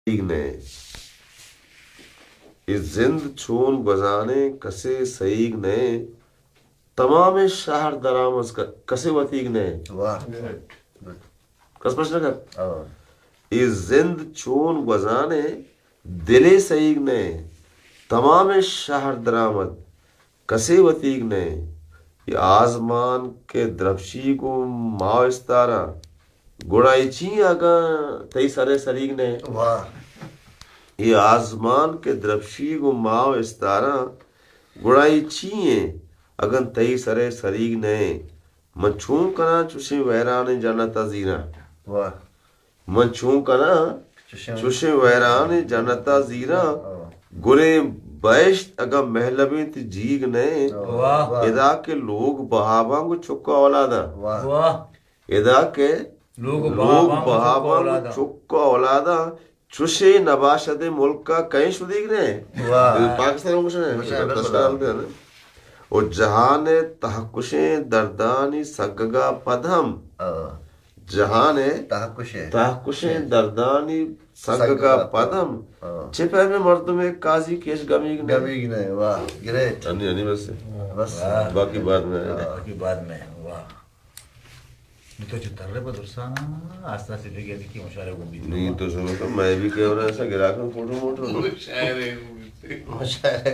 سہیگ نئے۔ اے زند چون گوزانے کسے سہیگ نئے۔ تمامیں شہر درآمد ک-، کسے وتیگ نئے۔ واہ۔ کس پش نہ کت۔ ہاں۔ اے زند چون گوزانے دلے سہیگ نئے۔ تمامیں شہر درآمد کسے وتیگ نئے۔ اے آزمان کہ درپشی گوں ماہ و استاراں، گڑا اے چی اگاں تئی سرے سریگ نئے؟ واہ۔ اے آزمان کہ درپشی گوں ماہ و استاراں، گڑا اے چی ایں اگاں تئی سرے سریگ نئے؟ من چون کناں چوشیں ویرانیں جنت ءَ زیراں؟ واہ۔ من چون کناں چوشیں چوشیں ویرانیں جنت ءَ زیراں؟ ہاں۔ گلیں بہشت اگاں مہلبیں تئی جیگ نئے۔ واہ۔ ادا کہ لوگ بہاباں گوں چک ءُ اولاداں۔ واہ۔ واہ۔ ادا کہ لوگ لوگ بہاباں گوں بہاباں گوں اولاداں۔ چک ءُ اولاداں۔ چوشیں نباشتیں ملک ءَ کئے شدیگ نئے؟ واہ۔ پاکستان ءَ گوشن۔ گوشن، بالکل۔ پاکستان ءَ گوشن۔ و جہان ءِ تہکشیں دردانی سگگ ءَ پد ہم۔ ہاں۔ جہان ءِ تہکشیں۔ تہکشیں دردانی سگگ ءَ سگگ ءَ پد ہم۔ ہاں۔ چہ پیم مردم ءِ قاضی کیش گمیگ نئے؟ گمیگ نئے، واہ، گریٹ۔ ہنی، ہنی بس۔ بس۔ واہ۔ باقی بعد میں۔ ہاں۔ باقی بعد میں، واہ۔ نی تو چہ ترے پہ درساں آستا سے دیگه دیکی مشاعرہ کو بھی نہیں تو سنو تو میں بھی کہہ رہا ایسا گراکن فوٹو موٹو۔ مشاعرہ کو بھی۔ مشاعرہ